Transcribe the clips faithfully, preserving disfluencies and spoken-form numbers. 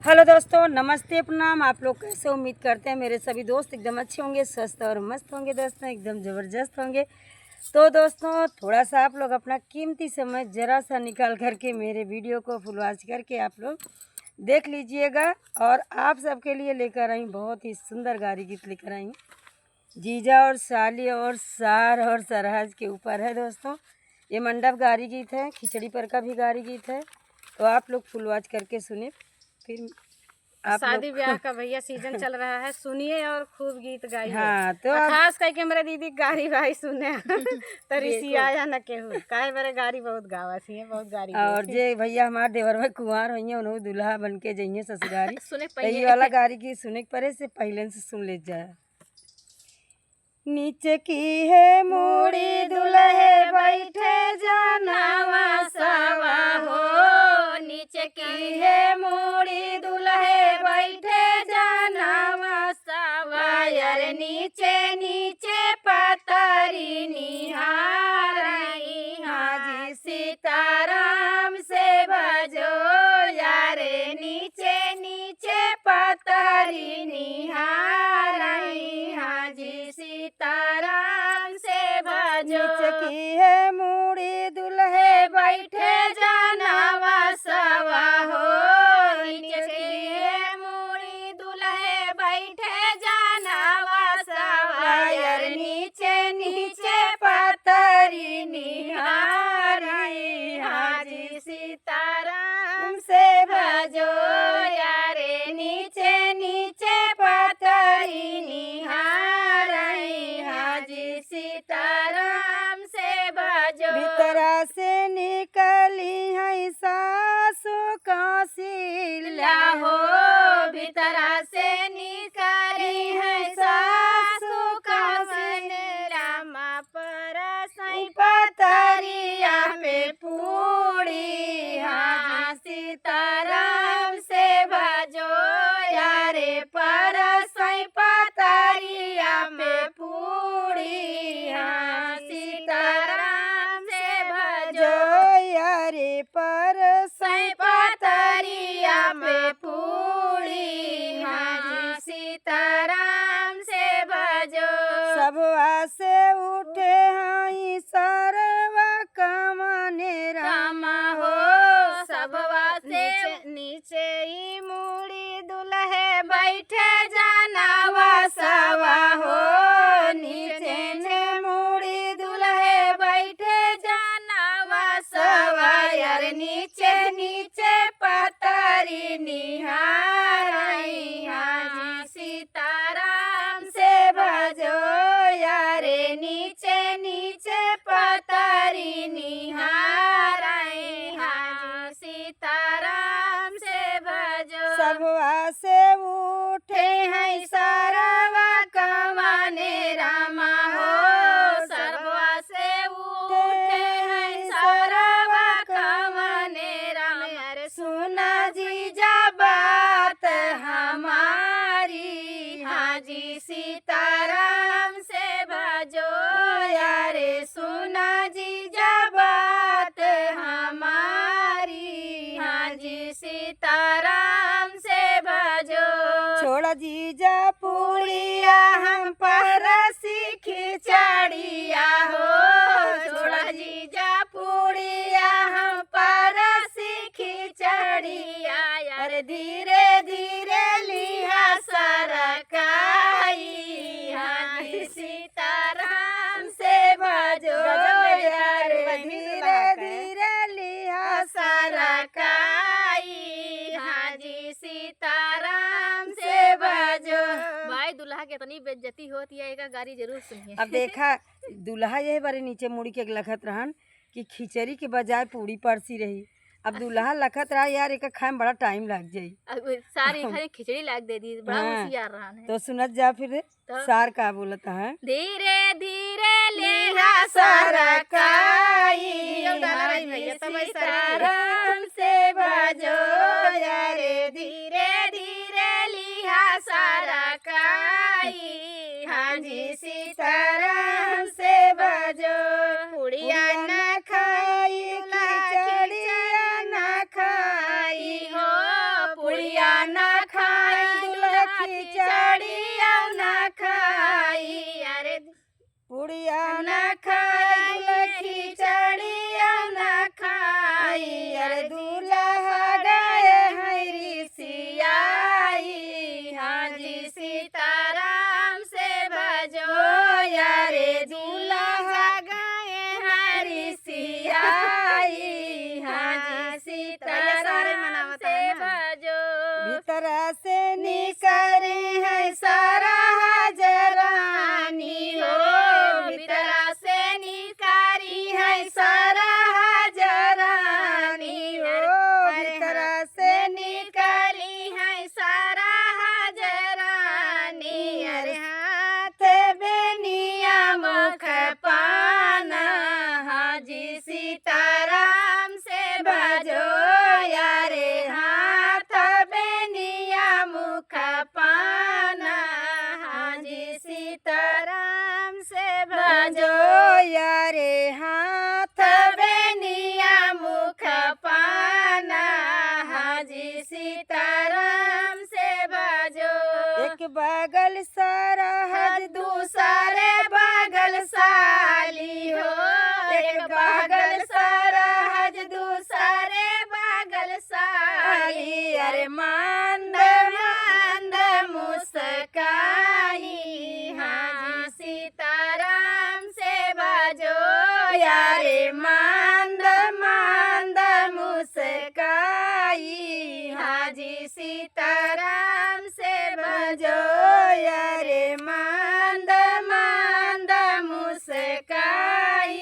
हेलो दोस्तों, नमस्ते, प्रणाम। आप लोग कैसे हो? उम्मीद करते हैं मेरे सभी दोस्त एकदम अच्छे होंगे, स्वस्थ और मस्त होंगे दोस्तों, एकदम ज़बरदस्त होंगे। तो दोस्तों, थोड़ा सा आप लोग अपना कीमती समय ज़रा सा निकाल करके मेरे वीडियो को फुल वॉच करके आप लोग देख लीजिएगा। और आप सबके लिए लेकर आई, बहुत ही सुंदर गारी गीत लेकर आई। जीजा और साली और सार और सरहज के ऊपर है दोस्तों। ये मंडप गारी गीत है, खिचड़ी पर का भी गारी गीत है। तो आप लोग फुल वॉच करके सुने, फिर आप लोग शादी ब्याह का भैया सीजन चल रहा है, सुनिए और खूब गीत गाइए। हाँ, तो और अब खास करके हमारे दीदी गारी भाई सुने तो बिल्कुल। रिसियाया न केहू, काहे बरे गारी बहुत गावा सी है, बहुत गारी और गावा सी। जे भैया हमार देवर भाई कुंवार होइए, उन्हों दूल्हा बन के जइए ससुरारी। सुने तो ये पइहे। वाला गारी की सुने के परे से पहले से सुन ले जाए। नीचे की है मूड़ी दुल्हे बैठे जानवा सवा हो, नीचे की है मूड़ी दुल्हे बैठे जानवा सवा, यार नीचे नीचे पतरी निहारई हाँ जी सीताराम से भजो, यारे नीचे नीचे पतरी निहारई हाँ जी सीताराम से भजो। नीचे की है मूड़ी दुल्हे बैठे जानवा सवा हो, नीचे की है मूड़ी दुल्हे बैठे जानवा सवा, यार नीचे नीचे पतरी निहारई हाँ जी सीताराम से भजो, यारे नीचे नीचे पतरी निहारई हाँ जी सीताराम से भजो। भीतरा से निकली है सासु कौसिल्या हो, भीतरा से निकली है सासु कौसिल्या, रामा परसई पतरिया पे पूड़ी हाँ सीताराम से भजो, यारे परसई पतरिया पे पूड़ी हाँ सीताराम से भजो, यारे परसई पतरिया पे पूड़ी हाँ सीताराम से भजो। सबवा से उठे हई सरवा कमने रामा हो, सबवा से नीचे, नीचे ही मूड़ी दुल्हे बैठे जानवा सवा हो, नीचे नीचे मूड़ी दुल्हे बैठे जानवा सवा, यार नीचे नीचे पतरी निहारई हाँ जी सीताराम से भजो, यारे नीचे नीचे पतरी निहारई हाँ जी सीताराम से भजो। सबवा से उठे हैं सरवा कवने रामा हो, सबवा से उठे हैं सरवा कवने रामा, अरे सुना जीजा बात हमारी हाँ जी सीताराम से भजो, यारे सुना जीजा बात हमारी हाँ जी सीताराम से भजो। छोड़ा जीजा पूड़िया हम परसी खिचड़िया हो, छोड़ा जीजा पूड़िया हम परसी खिचड़िया, अरे धीरे धीरे लिहा सरकाई हाँ जी सीताराम से भजो, गजब है यार, बहनी धीरे दुल्हा का है। धीरे लिहा सरकाई हाँ जी सीताराम से भजो। भाई दुल्हा के इतनी बेइज्जती होती है, एका गारी जरूर सुनिए। अब देखा दुल्हा यही बारे नीचे मुड़ी के लखत रहन कि खिचड़ी के बजाय पूड़ी परसी रही। अब दुल्हा लखत रहा यार, एका खाए में बड़ा टाइम लाग जाई। अब सारी खाली खिचड़ी लाग दे दी, बड़ा हाँ। होशियार रहन है। तो सुनत जा फिर तो सार का बोलत है। धीरे धीरे लिहा सरकाई, सीताराम से भजो, यारे धीरे धीरे लिहा सरकाई, हाँ जी सीताराम से भजो। पुड़िया न खाई, खिचड़िया न खाई हो, पुड़िया न या न खाई खिचड़िया न खाई, अरे दूल्हा गए हैं रिसियाई। हाँ जी सीताराम से भजो, यारे दूल्हा गए हैं रिसियाई। हाँ जी सीताराम से भजो। भीतरा से निकरी है सारा हजरानी हो, भीतरा से निकरी है सारा हजरानी हो, भीतरा से निकरी है सारा हजरानी। अरे हाथ बेनिया मुख पाना, हाँ जी सीताराम से भजो, यारे हाथ बेनिया मुख पाना। हाँ जी सीताराम से भजो, यारे हाथ बेनिया मुख पाना। हाँ जी सीताराम से भजो। एक बगल सरहज दूसरे बगल साली हो, एक बगल सरहज दूसरे बगल साली। अरे मंद मंद मुस्काई, हाँ जी सीताराम से भजो, यारे मंद मंद मुस्काई। हाँ जी सीताराम से भजो, यारे मंद मंद मुस्काई।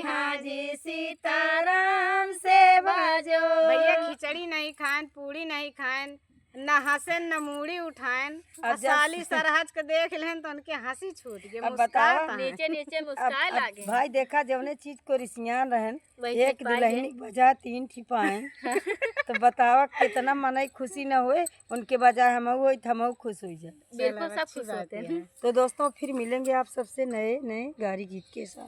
हाँ जी सीताराम से भजो। भैया खिचड़ी नहीं खाएन, पूड़ी नहीं खाएन, न हंसेन न मूड़ी उठाएन, अब और जब साली सरहज के देख लेन तो उनके हंसी छूट गई, अब मुस्कात बतावा। हैं। नीचे नीचे अब, मुस्काए अब लागे। भाई देखा, जवने चीज को रिसियान रहन, वही एक चीज पाई दुल्हनी है। बजा तीन ठी पाएन, तो बतावा कितना मनई खुशी न होए, उनके बजाय हमहू होई तो हमहू खुश हो जाए। बिल्कुल, चलो, सब अच्छी खुश बात होते है। हैं। तो दोस्तों, फिर मिलेंगे आप सबसे नए नए गारी गीत के साथ।